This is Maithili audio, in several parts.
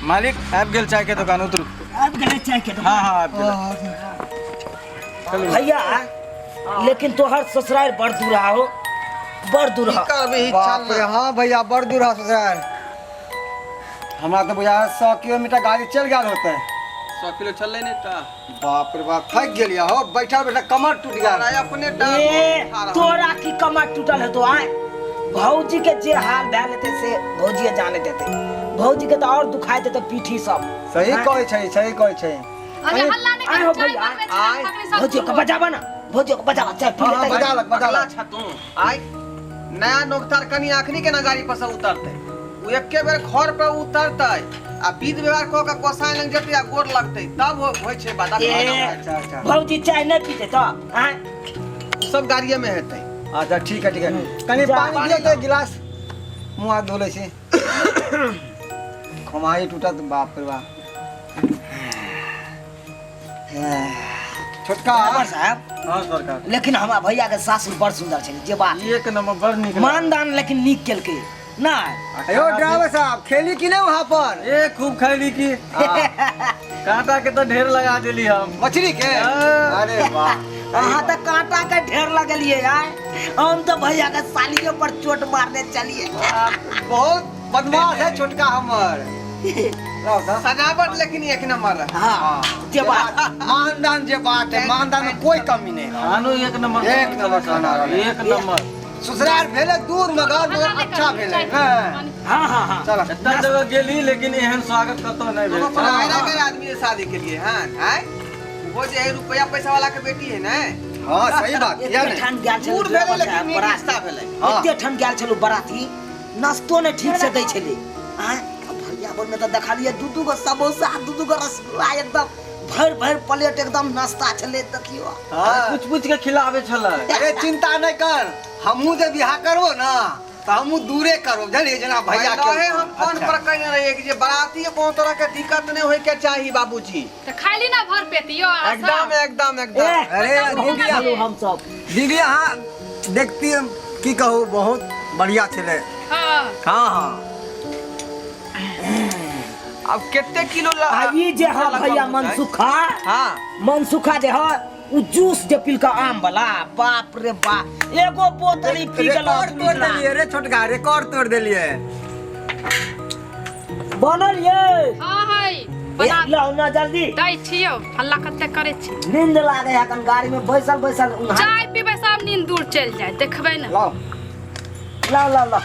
मालिक आबि गेल चाय के दुकान, उतरू। आबि गेलै चाय के दुकान? हाँ हाँ, आबि गेल। भैया, लेकिन तोहर ससुराल बड़ दूर हो, बड़ दूर हो। करबही? बाप चल रे, हाँ भैया, बड़ दूर है ससुराल। हमरा तो बुझा 100 किलोमीटर गाड़ी चल गेल होते। 100 किलो चललै नहि तऽ। बाप रे बाप, थक गेलिया हो, बैठा बैठा कमर टूट गेल। तोरा अपने डाँड़ ए उठा रहल। तोरा की कमर टूटल है तो? आय भौजी के जे हाल भए लेते से भौजी जाने देते। भौजी के तो और दुखाई देते पीठी सब। सही हाँ। कहै छै, सही कहै छै। अरे हल्ला नहीं आय कर, हो चाय भैया, बनबै छी, आय। अखनी सब भौजी के बजाबा ना, भौजी के बजाबा, चाय पी हाँ, लेते। बजा लक, बजा पगला लक। छ तू? आय नया नोकतार कनि अखनी केना गाड़ी पर से उतरतै? ओ एके बेर घर पर उतरतै आ विध व्यवहार कऽ के गोसाई लग जेतै आ गोर लगतै, तब होइ छै बात। ए, अच्छा अच्छा। भौजी चाय नहीं पीते तो आय? ओ सब गाड़िए में हेतै। अच्छा, ठीक है, ठीक है। कनि जा, पानी पानी दियौ तऽ लाउ। गिलास, मुँह हाथ धो लै छी। खोमाही टूटत, बाप रे बाप। छोटका ड्राइवर साहब। हाँ सरकार। लेकिन हमरा भैया के सासुर बड़ सुंदर छै जे बात। एक नंबर, बड़ नीक। मानदान लेकिन नीक केलकै नहीं? अयो ड्राइवर साहब, खेली कि नहीं वहाँ पर? ए, खूब खैली की। कांटा के तो ढेर लगा देली हम। मछली के? हाँ। अरे वाह। अहाँ तऽ कांटा के ढेर लगलिए आय, हम तो भैया के सालियो पर चोट मारने चलिए। बहुत बदमाश है छोटका हमर। लाओ तऽ। सजावट लेकिन एक नंबर रहे। हाँ, जे बात। मानदान जे बात है, मानदान में कोई कमी नहीं है। खानो एक नंबर। एक नंबर खाना रहलै। एक नंबर। ससुराल भेलै दूर मगर हल्ला मगर नहि अच्छा करू, भेलै। चाय ने पानी। हाँ हाँ हाँ। चल। इतना जगह गेली लेकिन एहन स्वागत कतौ नहीं भेल। कोनो आयरा के आदमी से शादी के लिए हाँ आय वो जे है रुपया पैसा वाला के बेटी है ने। हाँ, सही बात किया एते ने। ठान गेल छलहुँ दूर भेलै लेकिन नीक बराती। रिश्ता भेलै। हाँ। एते ठान गेल छलहुँ बराती, नाश्तो नहि ठीक से दै छलै। आँय, आ भैया बोल में तऽ देखलियै दू दू गो समोसा, दू दू गो रसगुल्ला, एकदम भरि भरि प्लेट एकदम नाश्ता छलै, देखियौ। हाँ। पूछ पूछ के खिलावे छलै। अरे चिंता नहीं कर, हमहूँ जे बियाह करबो ना तऽ हमहूँ दूरे करबो, बुझलियै? जेना भैया के। पहिले हम फोन अच्छा। पर कहने रहियै कि जे बराती के कोनो तरह के दिक्कत नहीं होय के चाही बाबूजी। तऽ खाली ना भर पेट यौ अहाँ सब। एकदम एकदम ए एकदम। अरे दीदी, छलहुँ हम सब। दीदी, अहाँ देखती की कहू, बहुत बढ़िया छलै। हाँ। हाँ हाँ। अब कते किलो आ ई जे है लगभग भैया होतै? मनसुखा। हाँ। मनसुखा जे है उ जूस जे पिलका आम वाला, बाप रे बाप, एगो बोतल ही पी गेल। रिकॉर्ड तोड़ देलियै रे छोटका, रिकॉर्ड तोड़ देलियै। बनल ये? हाँ है, बना। लाउ ना जल्दी। दै छियौ, हल्ला कते करै छी? नींद लागे है कन गाड़ी में बैसल बैसल उन्हा। चाय पीबै सब नींद दूर चलि जाय, देखबै ने। लाओ। लाओ लाओ लाओ।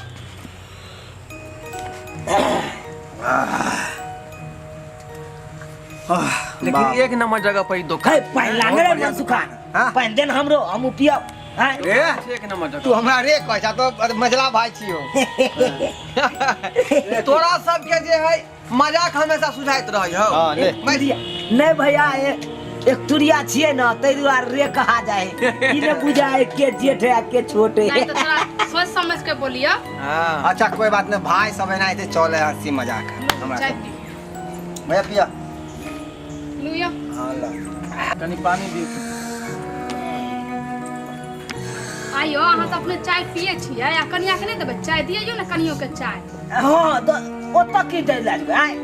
लेकिन एक नंबर जगह पर ई दुकान है पानि लागे रे मनसुखा। हाँ? पानि देन हमरो, हम पियब। हाँ? रे एक नंबर तू जगह। हमरा रे कहै छा तो मझला भाई छियो। तोरा सबके जे है मजाक हमेशा सुझाइत रहै हौ। हाँ, ले। एक तुरिया नहीं भैया, एक तुरिया छियै ना, ताहि दुआरे रे कहा जाए। ई ने बुझाए के जेठ है के छोट है। नहीं तो थोड़ा सोच समझ के बोलियो। हाँ। अच्छा, कोई बात नहीं, भाई सब एना हेतै, चले हंसी मजाक हमरा चाय सब। पी। भैया पिया। लुयो। हाँ, ला। कनि पानी दियौ। आइयो अहाँ तऽ अपने चाय पिए छियै आ कनिया के नहि देबै चाय? दियौ ने कनियो के चाय। हाँ, तऽ ओतऽ की दै लए जेबै? आँय,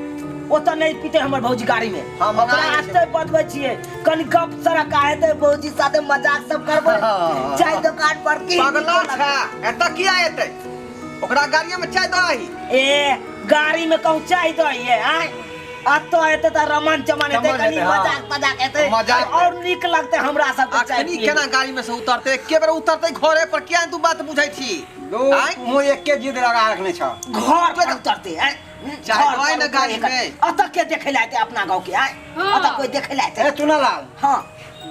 ओतऽ नहि पीते हमर भौजी गाड़ी में। हाँ, मना ओकरा लै छै। आस्ते बतबै छियै, कनि गप सड़क हेतै, भौजी साथे मजाक सब करबै हाँ। चाय दुकान पर की। पगला छा, एतऽ किया एतै? ओकरा गाड़िए में चाय दही। ए, गाड़ी में कहूँ चाय दहिए? आँय, अतऽ एतै तऽ रमन चमन हेतै। चमन कनि हेतै, हाँ। मजाक तजाक हेतै। मजाक। और नीक लगतै हमरा सबके चाय अखनी पियै। केना गाड़ी में से उतरतै? एके बेर उतरतै घरे पर। किया तू बात बुझै छी? दो आँय? मुँह एके जिद लगा रखने छ। घर पर उतरते आँय? चाय घर दही पर ने गाड़ी उतरते। में। अतऽ के देखै लए एतै अपना गाँव के? आँय, हाँ। अतऽ कोई देखै लए एतै? ए चुनालाल। हाँ।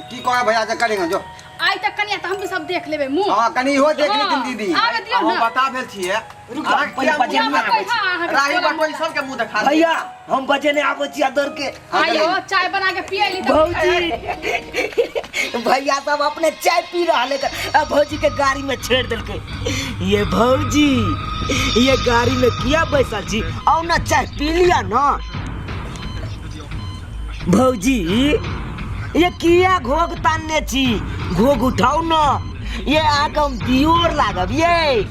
की कहे भैया से करेंगे जो। आइ तक कनिया तऽ हम भी सब देख लेबै मुँह। हाँ, कनि इहो देख लेथिन। हाँ, दीदी। आबे दियौ हम ने। बता भेल छियै। रुक जाओ, अहाँके पहिले किया बजेने मुँह आबै छी। हाँ, अहाँके राही टोला बटोही सबके मुँह देखा देब। भैया, हम बजेने आबै छी दौड़ के। आइयो चाय बना के पियली तऽ। भौजी, भैया सब अपने चाय पी रहल है आ भौजी के गाड़ी में छेड़ देलकै। ये भौजी, ये गाड़ी में किया बैसल छी? आउ ना, चाय पी लिया ना। भौजी, ये किया घोघ तानने छी? घोघ उठाउ ना। ये अहाँके हम दियोर लागब ये।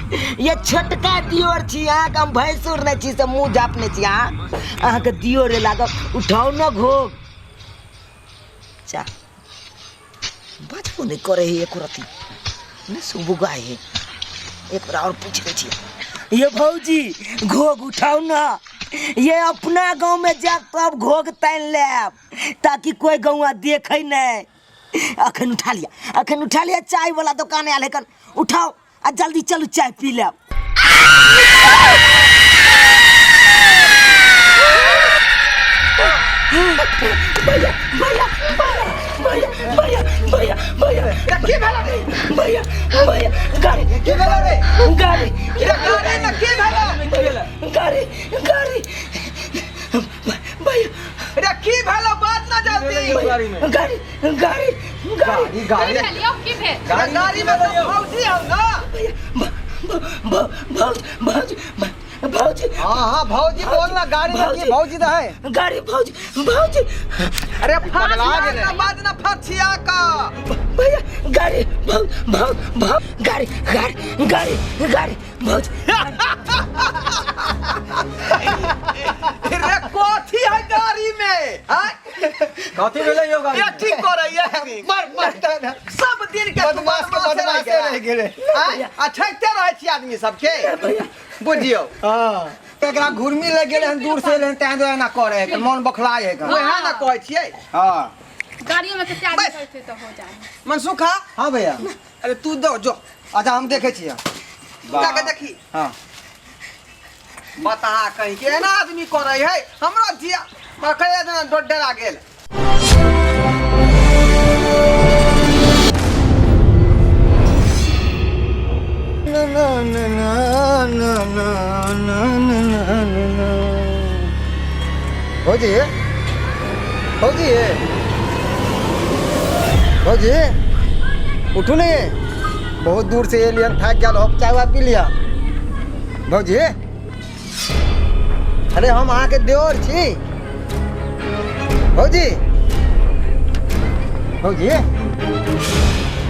ये छोटका दियोर छी अहाँके, हम भैंसुर नहि छी से मुँह झापने छी अहाँ। अहाँके दियोर लागब, उठाउ न घोघ। चा बजबो नहि करे है एको रत्ती नहि, सुबुगा है। एक बार और पूछ लै छी। ये भौजी, घोघ उठाउ ना। ये अपना गांव में जाब तब घोघ तानि लेब, ताकि कोई गौआ देखे नहीं। अखन उठा लिया, अखन उठा लिया। चाय वाला दुकान आयल है कन, उठाओ आ जल्दी चलू, चाय पी लेब। भैया, भैया, भैया, भैया, भैया, भैया, की भेल रे? भैया, भैया, गाड़ी। की भेल रे? गाड़ी। रे गाड़ी में की भेल? गाड़ी, गाड़ी, भैया। रे की भेल, बात ना जल्दी। गाड़ी में गाड़ी, गाड़ी, गाड़ी। गाड़ी। की भेल यौ, की भेल? रे गाड़ी में तो भौजी हौ ना? भैया, भौजी, भौजी, भौजी। हाँ हाँ, भौजी बोल ना, गाड़ी में की भौजी तो है। गाड़ी, भौजी, भौजी। अरे पगला फांसी गेलै। ना बाज ना फसिया का। भैया, गाड़ी, भौ भौ भौ गाड़ी, गाड़ी, गाड़ी, गाड़ी, भौजी। रे कथी है गाड़ी में, आय? कथी भेलै यौ गाड़ी ये ठीक करैया, मर मर सब दिन के तू बदमाश के बदमाशे रहि गेलै। आय, आ ठकिते रहै छी आदमी सबके, बुझियौ। हाँ, तऽ एकरा घुर्मी लागि गेलै हन, दूर से एलै हन, ताहि दुआरे एना करै है, मन बौखलाइ है। वएह ने कहै छियै। हाँ। गाड़ियों में कते आदमी बस। रहै छै तऽ हो जाए। मनसुखा। हाँ भैया। अरे तू दो जो। अच्छा, हम देखै छियै। जाके देखी। हाँ। बता कहीं के एना आदमी करै है, हमरा जिया कहे जेना डरा गेल। ना ना ना ना ना ना ना ना ना ना। भौजी, भौजी, भौजी, उठू ने, बहुत दूर से एलियन, थाकि गेल हो, चाय वाय पी लिया। भौजी, अरे हम अहाँके देवर छी। भौजी, भौजी,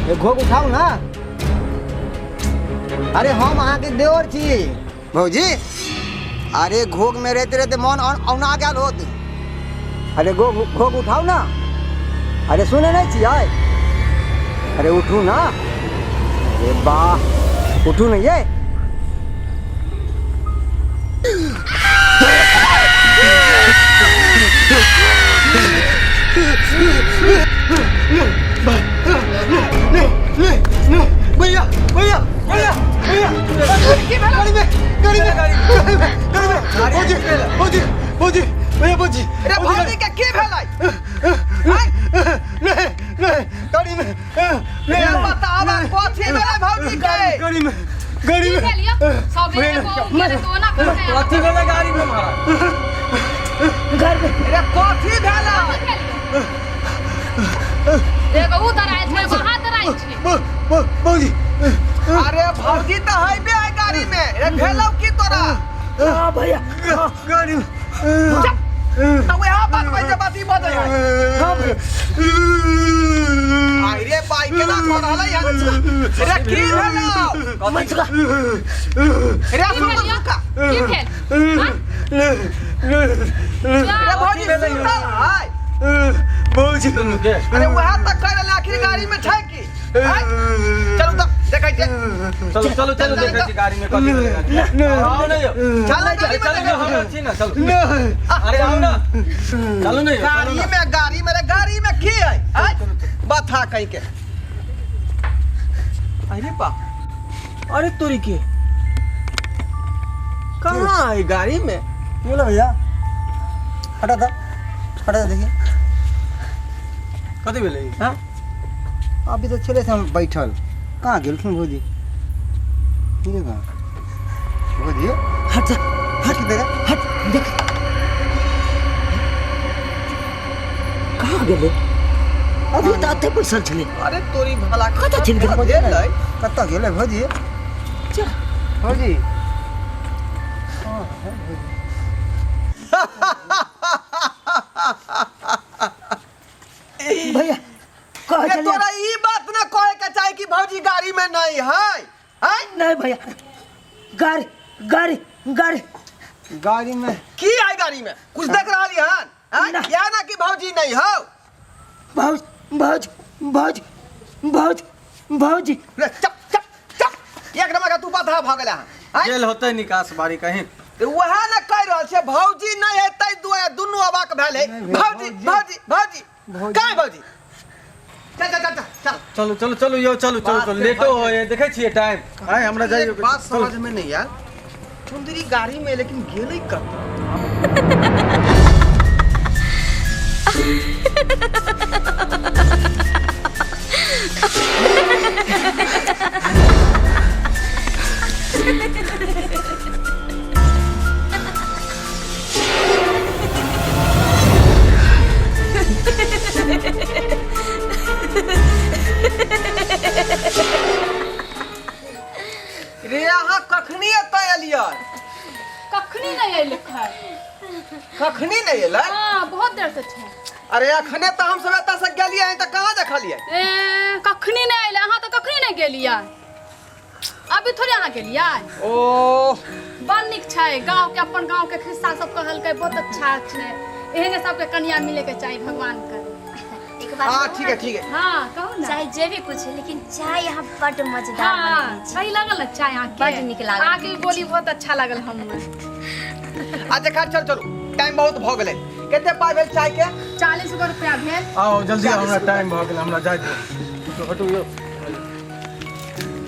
ये घोघ उठाउ ना। अरे हम अहाँके देवर छी भौजी। अरे घोघ में रहते रहते मन औना गेल होत। अरे घोघ, घोघ उठाउ ना। अरे सुने नहीं छियै? अरे उठू ना। अरे वाह, उठू ना ये। भैया, भैया, भैया, भैया, गाड़ी में, गाड़ी में, गाड़ी में, गाड़ी में, भौजी, भौजी, भौजी, भैया, भौजी। रे भौजी के की भेलै? नहीं नहीं, गाड़ी में नहीं। रे बताब कथी भेलै भौजी के? गाड़ी में, गाड़ी की में। भेल यौ? सबेरे को गेलै तऽ ओना करतै। कथी भेलै गाड़ी में महाराज? घर में। रे कथी भेलै? की भेल यौ? एगो उ दराइ छै, एगो अहाँ दराइ छी। भौजी। अरे भौजी तऽ हैबे है गाड़ी में। रे भेलौ की तोरा? हाँ भैया, हाँ। गाड़ी में। तऽ वएह बात जे बात ई बजै है। हाँ भैया। आई रे बाई, केना कऽ रहलै हन? रे की भेलौ? मनसुखा। रे की भेल यौ? सुनका। की भेल, हाँ? रे भौजी सुतल है? भौजी। अरे वएह तऽ कहि रहलै, आखिर गाड़ी में छै की, आँय? चलू तऽ देखै छियै। चलू चलू चलू, देखै छी गाड़ी में कथी भेलै गाड़ी में। आउ ने यौ। चल गाड़ी में। चलू देखै ने, हम छी ने, चलू। नहीं। अरे आउ ने, चलू ने यौ, चलू गाड़ी ने। में, गाड़ी में, रे गाड़ी में की है, आँय? बथा कहीं के। अरे बा, अरे तोरी के कहाँ है गाड़ी में? बोलो भैया, हटा था, हटा था, देखिए। कथी भेलै? हाँ, अभी तो छले से हम बैठल, कहाँ गेलखिन भौजी? ठीक है भौजी। हट जा, हट किधर है? हट, देख कहाँ गेलै। अभी तऽ एते बैसल छलै। अरे तोरी भला। कतऽ चलि गेलै? गेलै? कतऽ गेलै भौजी? चल। भौजी। भैया, कह रे छलियै। तोरा ई बात ना कहे के चाही कि भौजी गाड़ी में नहीं है, हैं? नहीं भैया। गाड़ी गाड़ी गाड़ी गाड़ी में की आई गाड़ी में कुछ देख रहली हन आँय? ना। या ना कि भौजी नहीं हो भौज भौज भौज भौज भौजी रे चप चप चप एक नंबर का तू बधा भ गेला हन आँय? गेल होतै निकास बारी कहीं तऽ वएह ने कहि रहल छियै भौजी नहि है ताहि दुआरे दुनू अबाक भेल है नहि भेल, भौजी भौजी। भौजी भौजी काय भौजी चल चल चल चल चल चलू चलू चलू यौ चलू चलू बात चलू के लेटो भौजी। होय देखै छियै टाइम आइ हमरा जाइयो एक बात समझ में नहीं आयल चुंदरी गाड़ी में लेकिन गेलै कतऽ रे अहाँ कखनी एतऽ एलियै कखनी नहीं अयलै खैर कखनी नहि एलै हाँ बहुत देर से छै अरे अखने तऽ हम सब एतऽ से गेलियै हन तऽ कहाँ देखलियै ए कखनी नहीं अयलै अहाँ तऽ कखनी नहीं गेलियै अभी थोड़े अहाँ गेलियै ओ बड़ नीक छै गाँव के अपन गाँव के खिस्सा सब कहलकै बहुत अच्छा छै एहने सबके कनिया मिले के चाही भगवान के एक बात हाँ कहू ठीक है ठीक है हाँ कहू ना चाहे जे भी कुछ है लेकिन चाय यहाँ बड्ड मजेदार हाँ बनबै छै सही लगल ने चाय अहाँके बड्ड नीक लागल। अहाँके भी बोली बहुत अच्छा लागल हमरा अच्छा खैर चल चलू टाइम बहुत भऽ गेलै कते पाइ भेल चाय के 40 गो रुपया भेल आउ जल्दी आउ, हमरा टाइम भऽ गेल हमरा जाय दियौ हटू यौ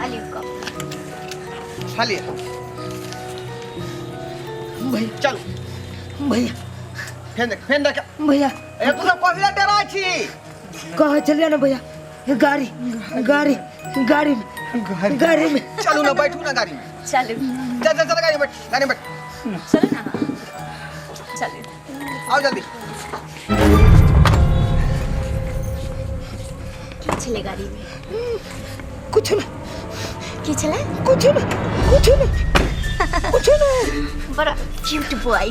अलियो कप खालिए भैया चलू भैया फेन देख फेन देख भैया ए तू सब कथी लए डराइ छी कहाँ चलिए ना भैया गाड़ी गाड़ी गाड़ी में गाड़ी में चलू ना बैठू ना गाड़ी में चलू चल चल चल गाड़ी में बैठ गाड़ी में बैठ चलू ना चलू आओ जल्दी की छलै गाड़ी में कुछ ना की छलै कुछ ना कुछ ना कुछ ना बड़ा क्यूट बॉय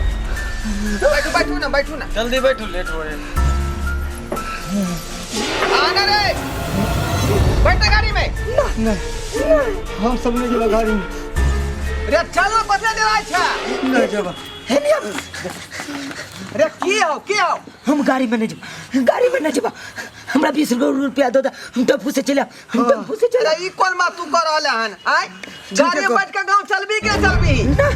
बैठू बैठू ना बैठू ना जल्दी बैठू लेट हो रहे आना रे बैठ ना गाड़ी में नहीं हम सब नहीं जेबा गाड़ी में रे चल ना कथी लए डराइ छै नहीं जेबा रे की हो की हो हम गाड़ी में नहीं जेबा गाड़ी में नहीं जेबा हमरा 20 रुपया दो दा हम टेम्पू से चले हम टेम्पू से चले अरे ई कोन बात तू कर रहल हन आय गाड़ी में बैठ के गांव चलबी के चलबी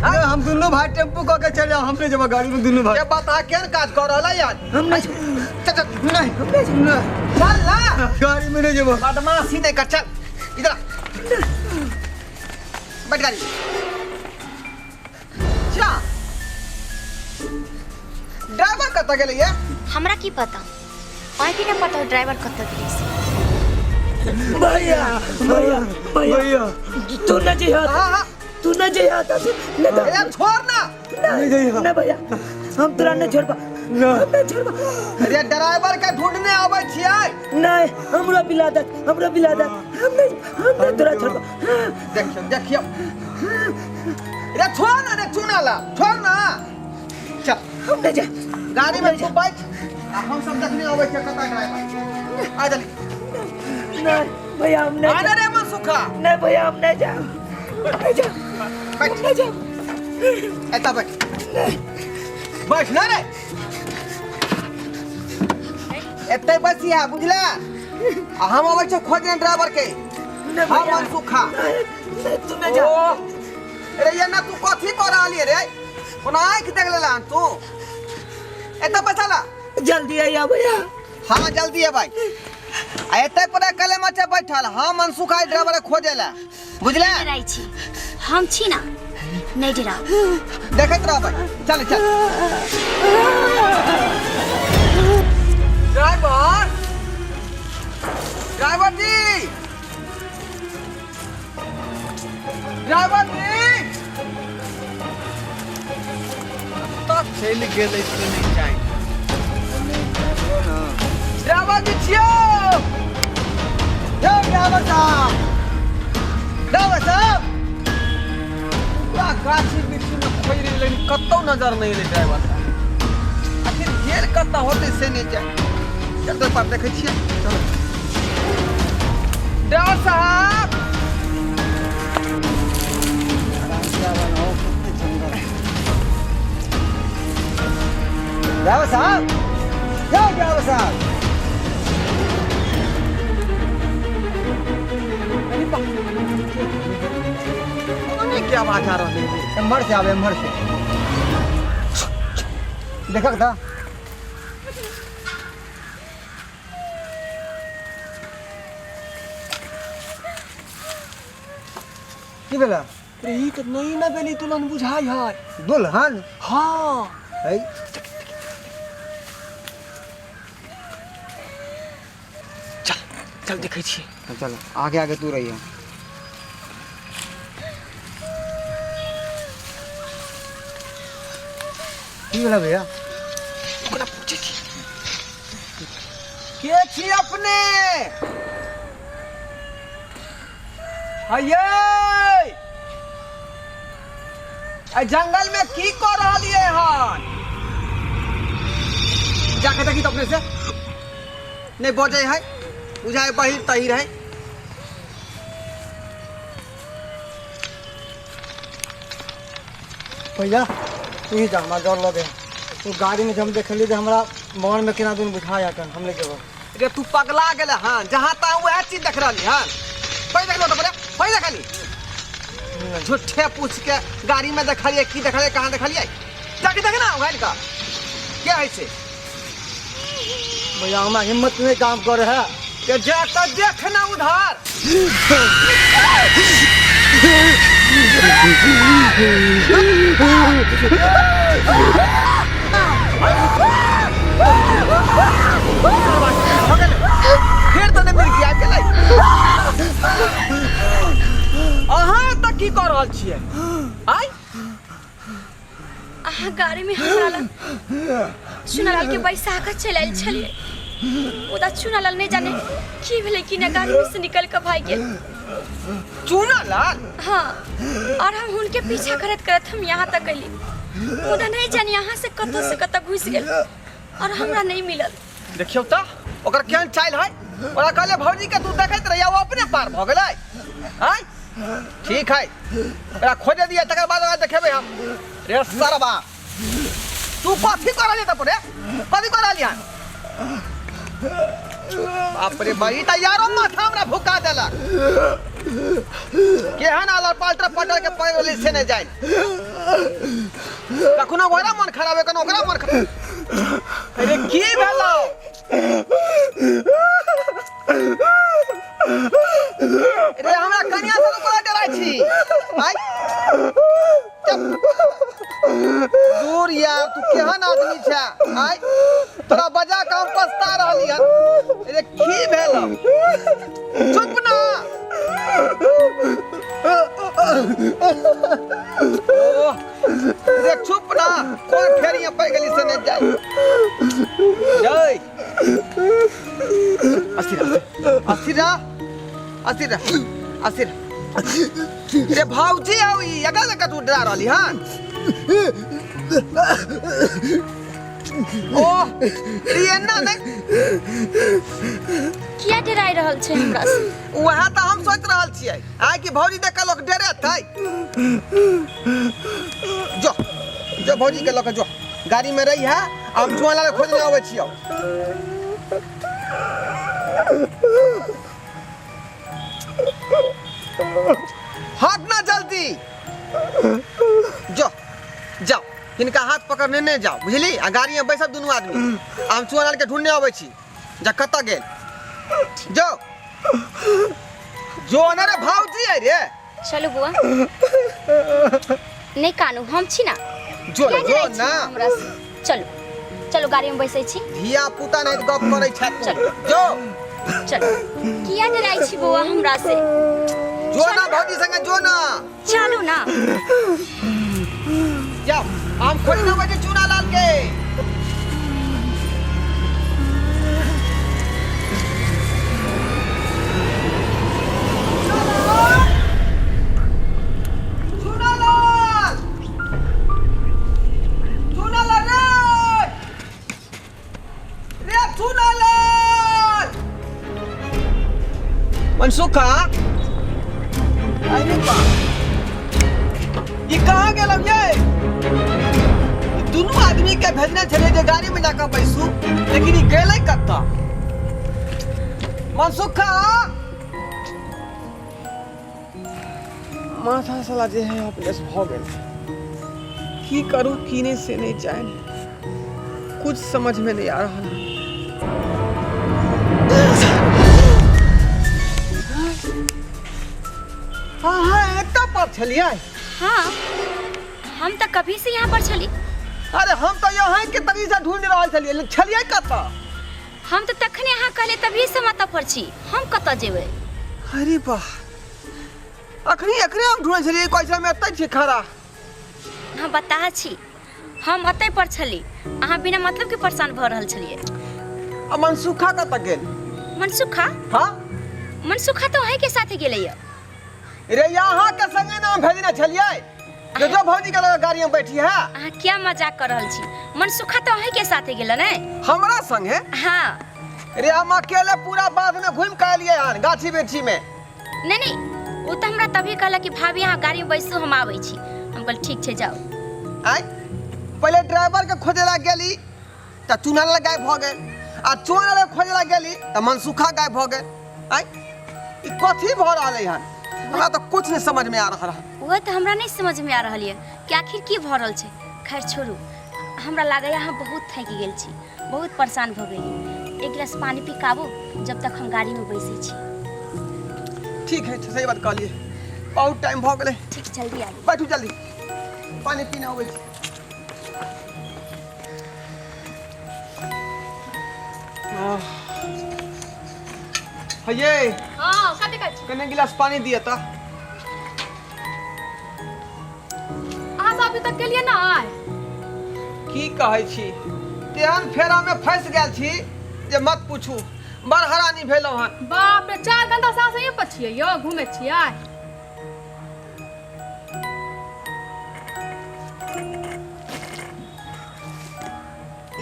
अरे हम दुनू भाई टेम्पू कऽ के चल जाओ हम नहीं जेबा गाड़ी में दुनू भाई ये बता केहन काज कर रहल यार हम नहीं जेबा चल चल नहीं हम नहीं जेबा नहीं चल ना गाड़ी में नहीं जेबा बदमाशी नहीं कर चल इधर आ। बैठ गाड़ी जा ड्राइवर कतऽ गेलै ये हमरा की पता अहाँके नहि पता ड्राइवर कतऽ गेलै से भैया भैया भैया भैया तू न जइहा हाँ हाँ तू न जइहा त नहीं तो ए छोड़ ना नहीं जइहा। नहीं भैया हम तोरा नहीं छोड़बा ना। हम नहीं छोड़बा अरे ड्राइवर के ढूंढने आबै छियै नहीं हमरो बिला दे हमरो बिला दे हम नहीं तोरा छोड़बा देखियौ देखियौ रे छोड़ ना रे चुना ला छोड़ ना चल हम नहीं जा गाड़ी में तू बैठ आ हम सब देखने आबै छियै कतऽ ड्राइवर आ जल्दी नहीं भैया हम नहीं आने रे मनसुखा नहीं भैया हम नहीं जा नहीं जा बैठ नहीं जा एतऽ बैठ बैठ ना रे एतै बसिया बुझला आ हम अबै छियै खोजने ड्राइवर के नहीं हम भैया मनसुखा नहीं तू नहीं जा ओ अरे ये ना तू कथी कर रहलियै रे कोना आँखि देख लेला हन तू एतऽ बैठला जल्दी आइया भैया हाँ जल्दी अबै आ एतै पर अकेले मचे बैठल हम मनसुखा ड्राइवर के खोजे ला बुझले डराइ छी हम छी ना नहीं डराउ देखैत रहबै चल चल ड्राइवर ड्राइवर जी ड्राइवर जी कतऽ चलि गेलै से नहि जानि ड्राइवर जी छियौ यौ ड्राइवर साहब ड्राइवर साहब पूरा गाछी वृक्षी में खोजि रहलै लेकिन कतौ नजर नहि एलै ड्राइवर साहब आखिर गेल कतऽ होतै से नहि जानि चल तो पर देखै छियै चलो ड्राइवर साहब, जाओ ड्राइवर साहब। पता नहीं क्या आवाज आ रहलै रे। एम्हर से आवे, एम्हर से देखक था। की भेला? रे ई तऽ नहीं ना बेली दुल्हन बुझाइ है। दुल्हन? हाँ। है। चल चल देखै छियै। चल चल, आगे आगे तू रही है। की भेला भैया? ओकरा पूछै छी के छी अपने? हयै, एहि जंगल में की कऽ रहलियै हन? जाके देखी तऽ अपने से नहीं बजै है, बुझाइ बहिर तहिर है। भैया तू ही जा, हमरा डर लगे। तू गाड़ी में जब हम देखली तऽ हमरा मन में केना दुन बुझा जात, हम ले जेबो। रे तू पगला गेले हन, जहाँ तहाँ वएह चीज देख रहली हन। पहिले देखलो तऽ पहिले देखली झूठे पूछ के गाड़ी में देखलिए की देखलिए कहाँ देखलिए, जाके देख ना उघाइल का के है से। भैया हमरा हिम्मत नहीं काम करे है। के जा के देख ना उधर। फेर तऽ नहि मिल गया गेलै। अहाँ एतऽ की कऽ रहल छियै? आइ अहाँ गाड़ी में हमरा लग चुनालाल के बैसा कऽ चलि आयल छलियै, मुदा चुनालाल नहि जाने की भेलै कि नहि, गाड़ी में से निकल कऽ भागि गेल। चूना लाल? हाँ, और हम हुनके पीछा करैत करैत हम यहाँ तक अयली, मुदा नहि जानी यहाँ से कतऽ से कतऽ घुसि गेल और हमरा नहि मिलल। देखियौ तऽ ओकर केहन चालि है। ओकरा कहलियै भौजी के तू देखैत रहिया, ओ अपने पार भऽ गेलै। आँय ठीक है, ओकरा खोजे दिअ, तकर बाद ओकरा देखेबै हम। रे सरबा तू कथी कऽ रहलियै तऽ रे, कथी कऽ रहलियै हन? बाप रे बा, ई तऽ यारो माथा हमरा भुका देलक। केहन अलर पाल्टर पटर के पकड़ लेली से नहि जानि। कखनो ओकरा मन खराब है, कखनो ओकरा मन खराब। अरे की भेलौ? रे हमरा कनिया से तू कोना डराइ छी? आइ चल। दूर यार, तू केहन आदमी छै? आइ तोरा बजा के हम पछता रहली हन। अरे की भेलौ? चुप ना। ओह, रे चुप ना, कोन फेर यहाँ पड़ गेली से नहीं जाए। जय अस्थिर अस्थिर अस्थिर अस्थिर। रे भौजी आउ, ई अगर लगा तू डरा रहली हन। ओह, ई एना नहीं किया डराइ रहल छै हमरा से? वएह तऽ हम सोचि रहल छियै आइ कि भौजी देख कऽ लोक डरेतै। जो जो भौजी के लऽ कऽ जो गाड़ी में रही है, हम चुआ लाल खोजने अबै छियौ। हट ना जल्दी, जो जाओ हिनका हाथ पकड़ने नहीं जाओ बुझली, आ गाड़ी में बैसब दुनू आदमी, आ हम चुआ लाल के ढूंढने अबै छी जा कतऽ गेल। जो जो ने रे भौजी है रे। चलू बुआ, नहीं कानू, हम छी ना। जो किया जो डराइ छी ना हमरा से? चलू चलू गाड़ी में बैसै छी। धिया पुता नहीं गप करै छै तू। चल। जो चलू, किया डराइ छी बौआ हमरा से? जो ना भौजी संगे जो ना। चलू ना। जाओ हम खोज ना बजे चूना लाल के। चूना लाल, चूना लाल रे, रे चूना लाल। मनसुखा अरे बा, ई कहाँ गेलौ ये? दुनू आदमी के भेजने छलियै जे गाड़ी में जाकर बैसू, लेकिन ई गेलै कतऽ? मनसुखा माथा साला जे है अपने से भऽ गेल। की करूँ की नहीं से नहीं जान, कुछ समझ में नहीं आ रहा है। हाँ हाँ एतऽ पर छलियै। हाँ, हम तऽ कभी से यहाँ पर छली। अरे हम तऽ यहाँ के तभी से ढूंढ रहल छलियै, लेकिन छलियै कतऽ? हम तऽ तखने अहाँ कहलियै तभी से हम एतऽ पर छी, हम कतऽ जेबै? अरे वाह, अखनी अखने हम ढूंढै छलियै, कहै छै हम एतऽ छी खड़ा। अहाँ बताह छी, हम अतै पर छली, अहाँ बिना मतलब के परेशान भऽ रहल छलियै। आ मनसुखा कतऽ गेल? मनसुखा? हाँ, मनसुखा तऽ अहीं के साथे गेलैया। रे यहाँ के संगे नाम भेजने छलियै जो जो भौजी के लगे गाड़ी में बैठी है। अहाँ क्या मजाक कर रहल छी? मनसुखा तऽ अहीं के साथे गेल ने? हमरा संगे? हाँ। रे हम अकेले पूरा बाध में घूम के एलियै हन, गाछी वृक्षी में। नहीं नहीं, वो तो हमरा तभी कहला कि भाभी अहाँ गाड़ी में बैसू हम आबै छी। हम कहल ठीक छै जाउ। आय पहले ड्राइवर के खोजे ला गेली त चुनल गायब भ गेल, आ चोर के खोजे ला गेली त मनसुखा गायब भ गेल। आय ई कथी भ रहल हन? हमरा तो कुछ नहीं समझ में आ रहा है। वह तो हमरा नहीं समझ में आ रहल ये कि आखिर की भ रहल छै। खैर छोड़ू, हमरा लागैया अहाँ बहुत थाकि गेल छी, बहुत परेशान भ गेली। एक गिलास पानी पिकाबू जब तक हम गाड़ी में बैसै छी। ठीक है, सही बात कहलिए, बहुत टाइम भ गेलै। ठीक, जल्दी आबू। बैठू जल्दी, पानी पीने अबै छी। हे हाँ, कथी कहै छी? कने गिलास पानी दिअ तऽ। अहाँ सब अभी तक गेलियै ना आइ? की कहै छी, तेहन फेरा में फंसि गेल छी जे मत पूछू, बड़ हरानी भेलहुँ हन। बाप रे, 4 घंटा से अहाँ सब पर छियै यौ, घूमै छियै।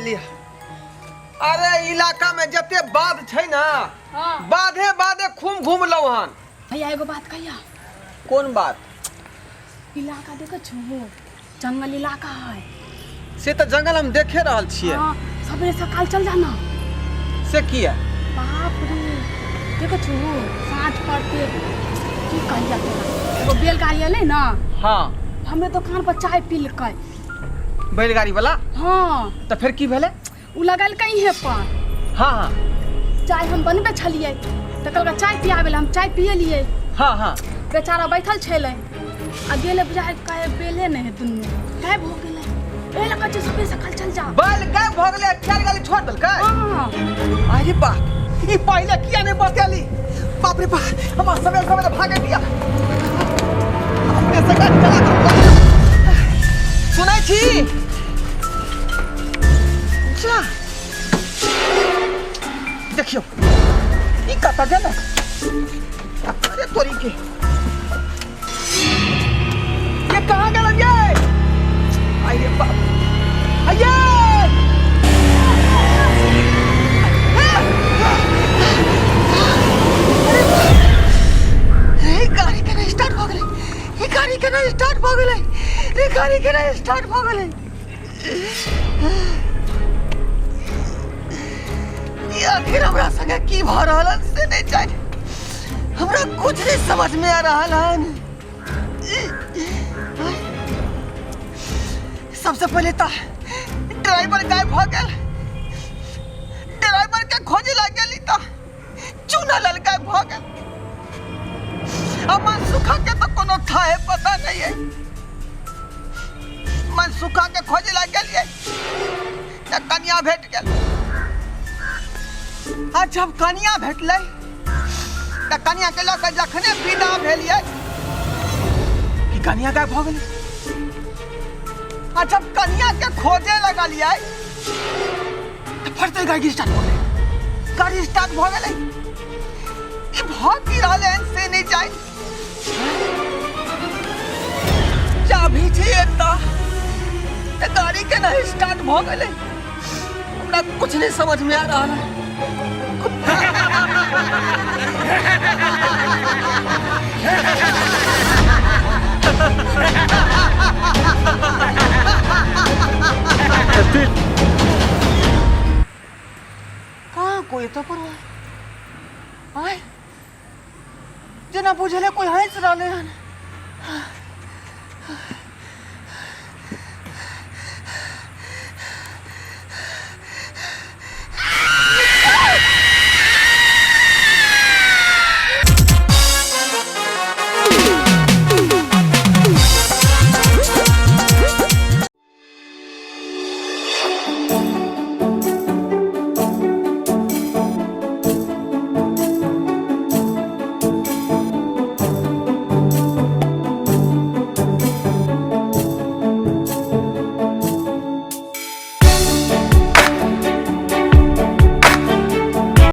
लिअ। अरे इलाका में जते बाध छै ना, हाँ। बाधे बाधे खूब घूमलहुँ हन। भैया एगो बात कहिया? कोन बात? इलाका देखै छो, जंगल इलाका है। से तऽ जंगल हम देखे रहल छियै। हाँ, सबेरे सकाल चल जाना। से किया? बाप रे, देखै छो साँझ पड़ते की कहिया तोरा, एगो बैलगाड़ी एलै ना। हाँ। हमे दुकान पर चाय पीलकै। बैलगाड़ी वाला? हाँ। तऽ फेर की भेलै? उ लगलकै इहे पर। हाँ हाँ। चाय हम बनबै छलियै तऽ कहलकै चाय पियाबै लए, हम चाय पियलियै। हाँ हाँ। बेचारा बैठल छलै आ गेलै बुझाइ कहे बेले नहि है, दुनू गायब हो गेलै। एहि लए कहै छियै सबेरे सकाल चल जा। बैल गायब भऽ गेलै, चारि गाड़ी छोड़ देलकै? हाँ। अरे बाप, ई पहिले किया नहीं बतेली? बाप रे बाप, हमरा सबेरे सबेरे भागे दिया। अपने से गाड़ी चला के सुनै छी? जा देखियौ ई कतऽ गेलै? अरे तोरी के, ये कहाँ गेल ये? अरे बाप, अये ई गाड़ी केना स्टार्ट भऽ गेलै? ई गाड़ी केना स्टार्ट भऽ गेलै? ई गाड़ी केना स्टार्ट भऽ गेलै? ई आखिर हमरा संगे की भऽ रहल हन से नहीं जानि, हमरा कुछ नहीं समझ में आ रहल हन। सबसे पहले तो ड्राइवर गायब भऽ गेल। ड्राइवर के खोजे लग गेली तो चूना लाल गायब भऽ गेल। आ मनसुखा के तो कोनो थाहे पता नहीं है। मनसुखा के खोजे लग गेलियै तऽ कनिया भेट गेल। आ जब कनिया भेटलै तऽ कनिया के लऽ कऽ जखने विदा भेलियै कि कनिया गायब भऽ गेलै। आ जब कनिया के खोजे लगलियै तऽ फटते गाड़ी स्टार्ट भऽ गेलै। गाड़ी स्टार्ट भऽ गेलै। ई भऽ की रहलै हन से नहि जानि। चाभी छै एतऽ तऽ गाड़ी केना स्टार्ट भऽ गेलै? हमरा कुछ नहीं समझ में आ रहा है। कोई एतऽ पर आय जेना बुझले कोई हंस रहले हन।